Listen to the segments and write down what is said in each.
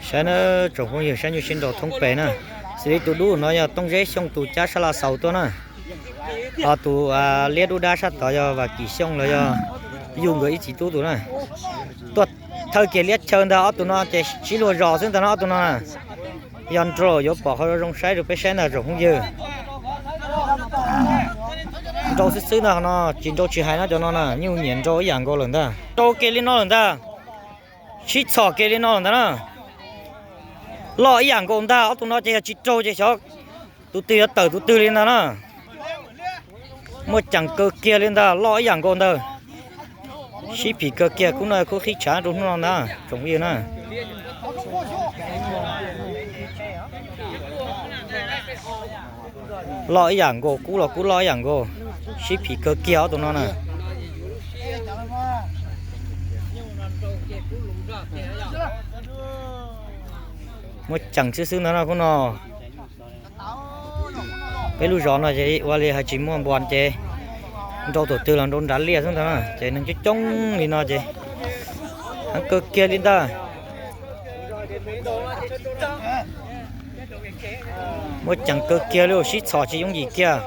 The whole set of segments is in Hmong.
Saib na, tsoom phooj ywg, saib nyuj sib nraus thoob pes na. Xws li tus dub no yog Tooj Zeb Xyooj tus cab sab laj xaus tuaj na. Ho tus liab dub dab sab tod yog Vam Kim Xyooj los yog Yug nkawd ib txiv tub tus na. Tuaj thawj kiag liab chaw ntag, ob tug no ces sib luag zos xwb ntag no ob tug no na. Yog nrau yuav pom qhov zoo saib rau peb saib ntag tsoom phooj ywg. Nrau xwb xwb ntag no, tsis nrau tsis hais no cov no na, nyuj nyiam nrau ib yam nkaus lawm ntag. Nrau kiag li no lawm ntag. Sib txhom kiag li no lawm ntag na. Loj ib yam nkaus ntag, ob tug no ces yog tsis raug ces xyov tus twg yuav tawm tus twg li ntag na. Muaj ceem kawg kiag li ntag, loj ib yam nkaus ntag. Sib phim kawg kiag, khub no khub qhib tshav rau hnub no ntag tsoom phooj ywg na. Loj ib yam nkaus, kub los kub loj ib yam nkaus. Sib phim kawg kiag ob tug no na. Muaj ceem xwb xwb ntag no khub no. Peb lub zos no ces ua li hais tsis muaj npua ces nrau thaum twg los nrau nrad liaj xwb ntag na, ces neeg coob coob li no ces heev kawg kiag li ntag. Muaj ceem kawg kiag li, sib txhom tsis yooj yim kiag.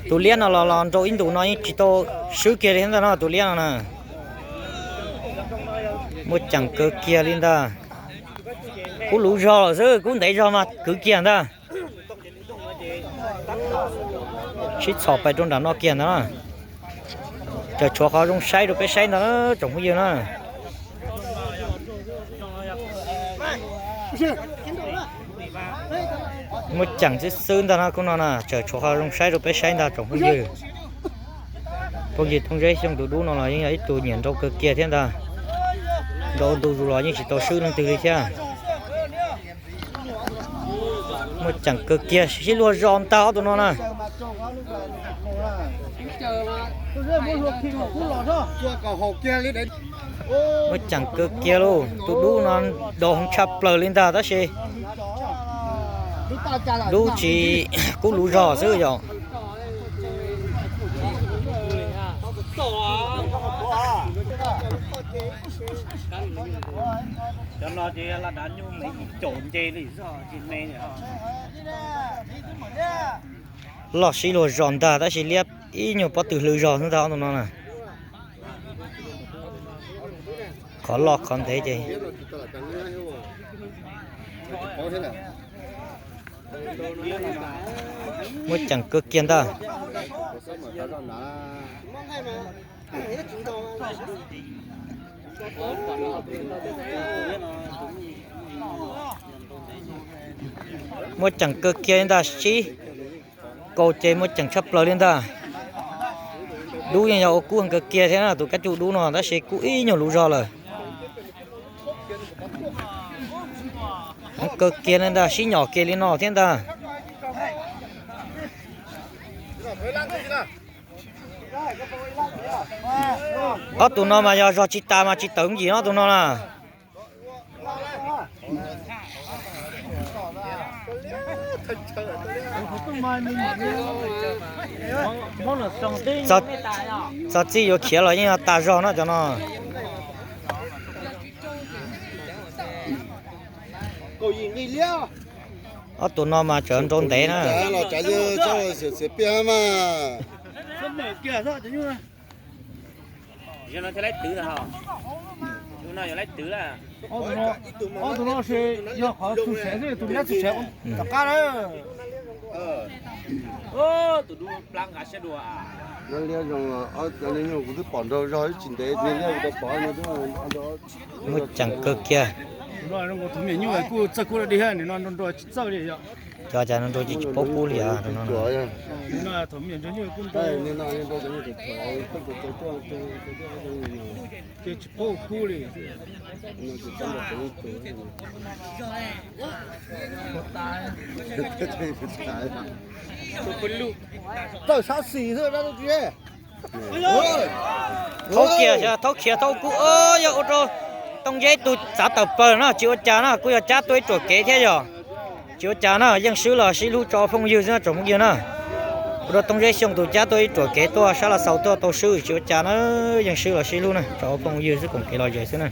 Tus liab no los los nrau ib ntus no yeej tsis tau swb kiag li thiab ntag no tus liab no na. Muaj ceem kawg kiag li ntag. Kub luv zog lawm xwb, kub ntev zog mas kwv kiag ntag. Sib txhom pais rau nram no kiag ntag na. Tseem tshuav qhov zoo saib rau peb saib ntag tsoom phooj ywg na. Muaj ceem xwb xwb ntag no khub no na, tseem tshuav qhov zoo saib rau peb saib ntag tsoom phooj ywg. Phooj ywg Tooj Zeb Xyooj tus dub no los yeej yog ib tug nyiam nrau kawg kiag thiab ntag. Nrau ntu zus los yeej tsis tau swb leej twg li thiab. Muaj ceem kawg kiag, sib luag zos ntag ob tug no na. Muaj ceem kawg kiag lauj, tus dub no nrau heev tshaj plaws li ntag tab sis dub tsis kub luv zog xwb yom. Cov no ces laj dav nyuj me caum nce li zog tsis me. Loj sib luag zos ntag tab sis liab ib nyuag pob tw hlwb zog xwb ntag ob tug no na. Qhov loj qhov ntev ces muaj ceem kawg kiag ntag. Muaj ceem kawg kiag li ntag, sib kaus ces muaj ceem tshaj plaws li ntag. Dub yeej yog ua kub heev kawg kiag thiab na, tus kab cuj dub no tab sis kub ib nyuag luv zog lawm. Heev kawg kiag li ntag, sib nyom kiag li no thiab ntag. Ob tug no mas yog zog tsis tas mas tsis tawm yim no ob tug no na. Txog txij yuav khiav los yeej yog tas zog no cov no. Ob tug no mas tseem nrau ntev na. Ob tug no ces yog qhov txhua sev xwb, tus nyab txhua sev rov qab na. Muaj ceem kawg kiag. Tus no zoo nkaus tus me nyuj kuj txawj kub dog dig, nim no nrau nrau tsis txawj li yom. Cov cas nrau nrau tsis paub kub li os. Ces tsis paub kub li. Txawj sab xis xwb. Thaub kiag, thaub khiav thaub kub, yog ua rau Tooj Zeb tus txav tawm plaws no tsis ua cas no, kuj yog cab tuaj ib ruam kev thiab yog. Tsis ua cas no, yeej swb los sib hlub tso phooj ywg xwb tsoom phooj ywg na. Ua rau Tooj Zeb Xyooj tus cab tuaj ib ruam kev tuaj sab Los Xaus tuaj tau swb tsis ua cas na, yeej swb los sib hlub na, tso ua phooj ywg xwb koom kev lom zem xwb na.